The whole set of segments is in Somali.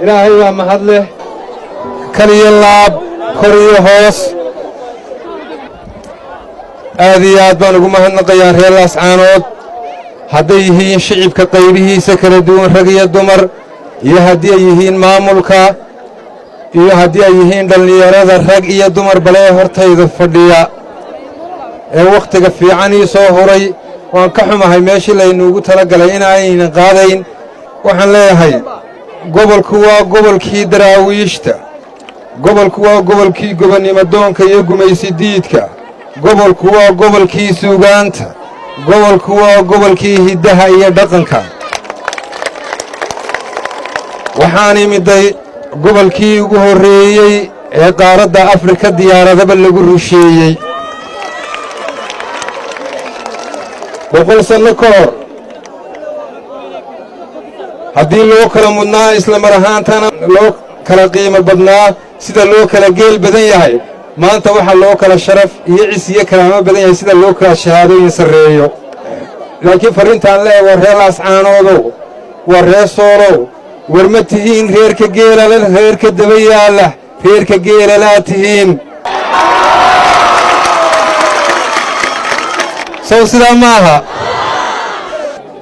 Ilaahay baa mahad leh. Kaliya laab, kor iyo hoos, aad iyo aad baan ugu mahadnaqayaa reer Laascaanood, hadday yihiin shicibka qaybihiisa kala duwan, rag iyo dumar, iyo haddii ay yihiin maamulka, iyo haddii ay yihiin dhallinyarada, rag iyo dumar balee hortayda fadhiya ee wakhtiga fiican ii soo huray. Waan ka xumahay meeshii laynuugu tala galay inaanaynan qaadayn. Waxaan leeyahay, gobolku waa gobolkii Daraawiishta, gobolku waa gobolkii gobonnimodoonka iyo gumaysi diidka, gobolku waa gobolkii suugaanta, gobolku waa gobolkii hiddaha iyo dhaqanka. Waxaan imiday gobolkii ugu horreeyey ee qaaradda Afrika diyaaradaba lagu rusheeyey 100 sanno ka hor. Haddii loo kala mudnaa, isla mar ahaantana loo kala qiimo badnaa sida loo kala geel badan yahay, maanta waxaa loo kala sharaf iyo cis iyo karaamo badan yahay sida loo kala shahaadooyin sarreeyo. Laakiin farrintaan leeh, waa reer Laascaanoodow, waa reer Soolow, war ma tihiin reerka geelala, reerka daba yaalla, reerka geelalaa tihiin. Sow sidaa ma aha?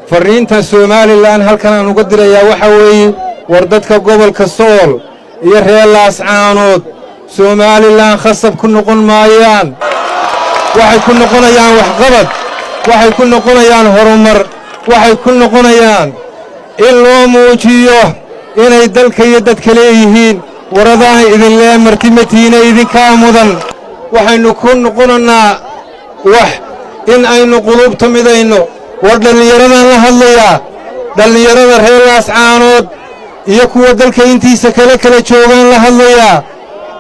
Farriintan Somalilan halkan aan uga dirayaa waxaa weeye, war dadka gobolka Sool iyo reer Laascaanood Somalilan khasab ku noqon maayaan. Waxay ku noqonayaan waxqabad, waxay ku noqonayaan horumar, waxay ku noqonayaan in loo muujiyo inay dalka iyo dadka leeyihiin. Waradaan idinlee martimatiina idinkaa mudan. Waxaynu ku noqonannaa wax in aynu quluubta midayno. War dhallinyaradaan la hadlayaa, dhallinyarada reer Laascaanood iyo kuwa dalka intiisa kale kala joogaan la hadlayaa.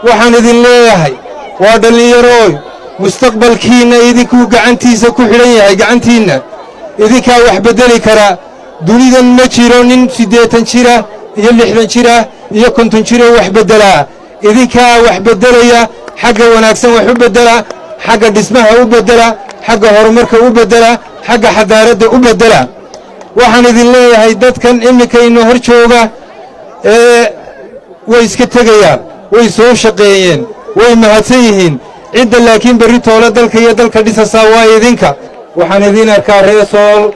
Waxaan idin leeyahay, waa dhallinyarooy, mustaqbalkiinna idinkuu gacantiisa ku xidhan yahay, gacantiinna idinkaa wax beddeli kara. Dunidan ma jiro nin 80 jira iyo 60 jira iyo 50 jiroo wax beddelaa. Idinkaa wax beddelaya. Xagga wanaagsan wax u beddela, xagga dhismaha u beddela, xagga horumarka u beddela, xagga xadaaradda u beddela. Waxaan idin leeyahay, dadkan iminkaynu hor jooga ee way iska tegayaan, way soo shaqeeyeen, way mahadsan yihiin cidda, laakiin berri toole dalka iyo dalka dhisasaa waa idinka. Waxaan idiin arkaa, reer Sool,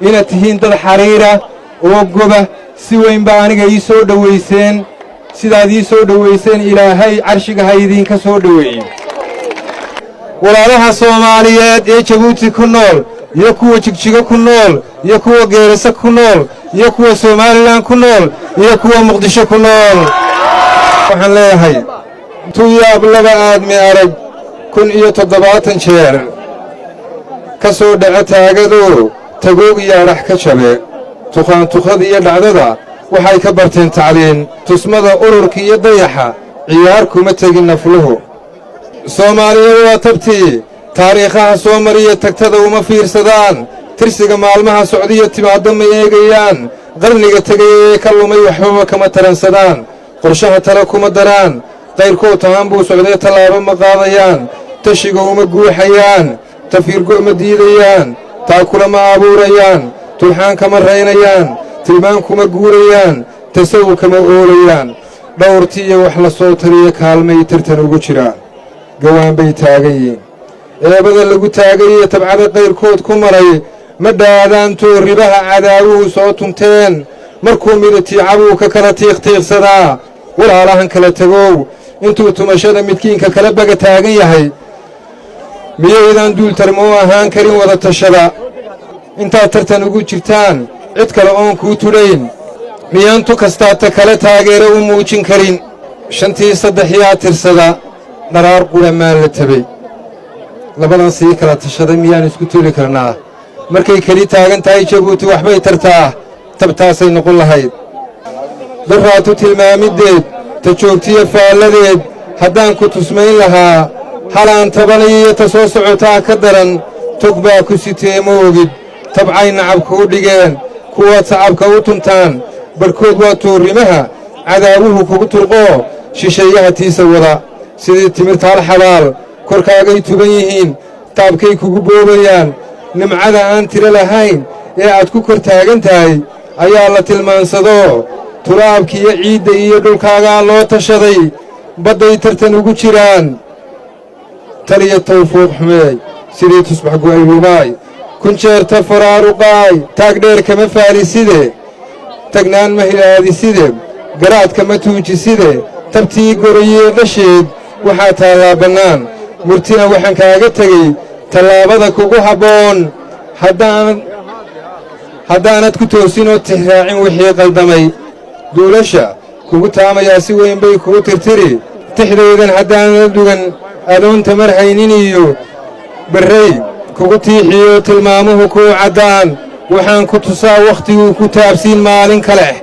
inaad tihiin dad xariira oo goba. Si weyn baa aniga ii soo dhowayseen. Sidaad ii soo dhowayseen, Ilaahay carshiga ha idiinka soo dhoweeye. Walaalaha Soomaaliyeed ee Jabuuti ku nool, iyo kuwa Jigjigo ku nool, iyo kuwa Geerase ku nool, iyo kuwa Somalilan ku nool, iyo kuwa Muqdisho ku nool, waxaan leeyahay, tuyaab laba aadmi arag 1070 jeer ka soo dhaco taagadoo tagoog iyo adhax ka jabe. Tukhaantukhada iyo dhacdada waxay ka barteen tacliin. Tusmada ururka iyo dayaxa ciyaar kuma tegin nafluhu. Soomaaliya waa tabtii taariikhaha soo mariya, tagtada uma fiirsadaan. Tirsiga maalmaha socdiyo timaaddo ma eegayaan. Qarniga tegaya ee ka lumay waxbaba kama taransadaan. Qorshaha tale kuma daraan. Qayrkood tahaan buu socdee tallaabo ma qaadayaan. Tashiga uma guuxayaan, tafiirgo ma diidayaan, taakula ma abuurayaan, tulxaan kama raynayaan, tilmaan kuma guurayaan, tasawu kama oolayaan. Dhowrtiiyo wax la soo taliyo kaalmay tartan ugu jiraan, gawaan bay taagan yihiin. Eebada lagu taagayiyo tabcada qayrkood ku maray ma dhaadaantoo ribaha cadaawuhu soo tunteen. Markuu midatiica buu ka kala tiiqtiiqsadaa. Walaalahan kala tegow, intuu tumashada midkiinka kala baga taagan yahay, miyaydaan duultarmoo ahaan karin wada tashada? Intaad tartan ugu jirtaan cid kale oon kuu tudhayn, miyaan tu kastaa ta kale taageero u muujin karin? Shantii saddex yaa tirsada, dharaar qudha maan la tabay. Labadan sii kala tashaday miyaan isku tuli karnaa? Markay keli taagan tahay Jabuuti waxbay tartaa, tabtaasay noqon lahayd. Daraatu tilmaamiddeed, ta joogtiyo faalladeed haddaan ku tusmayn lahaa, halaan tabanayiyo ta soo socotaa ka daran. Tog baa ku sitee ma ogid tabcay nacab kuu dhigeen kuwaad sacabka u tuntaan. Barhkood waa toorrimaha cadaawuhu kugu turqoo shisheeyaha tiisa wada. Sidii timirtaal xabaal korkaagay tuban yihiin, taabkay kugu boobayaan. Nimcada aan tiro lahayn ee aad ku kor taagan tahay ayaa la tilmaansadoo Turaabkiiyo ciidda iyo dhulkaagaa loo tashaday, badday tartan ugu jiraan. Taliya tawfuuq xumeey, sidii tusbax go'aylumaay, kun jeerta faraaruqaay. Taag dheer kama faaliside, tagnaan ma hilaadiside, garaadka ma tuujiside. Tabtii gorayee dhasheed waxaa taallaa bannaan. Murtina waxaan kaaga tegey tallaabada kugu habboon, haddaanad ku toosinoo tixraacin wixii qaldamay. Duulasha kugu taamayaa si weyn bay kugu tirtiri. Tixdaydan haddaanad dhugan, adoon tamar haynin iyo berrey kugu tiixiyo, tilmaamuhu kuu caddaan. Waxaan ku tusaa wakhtiguu ku taabsiin maalin kale.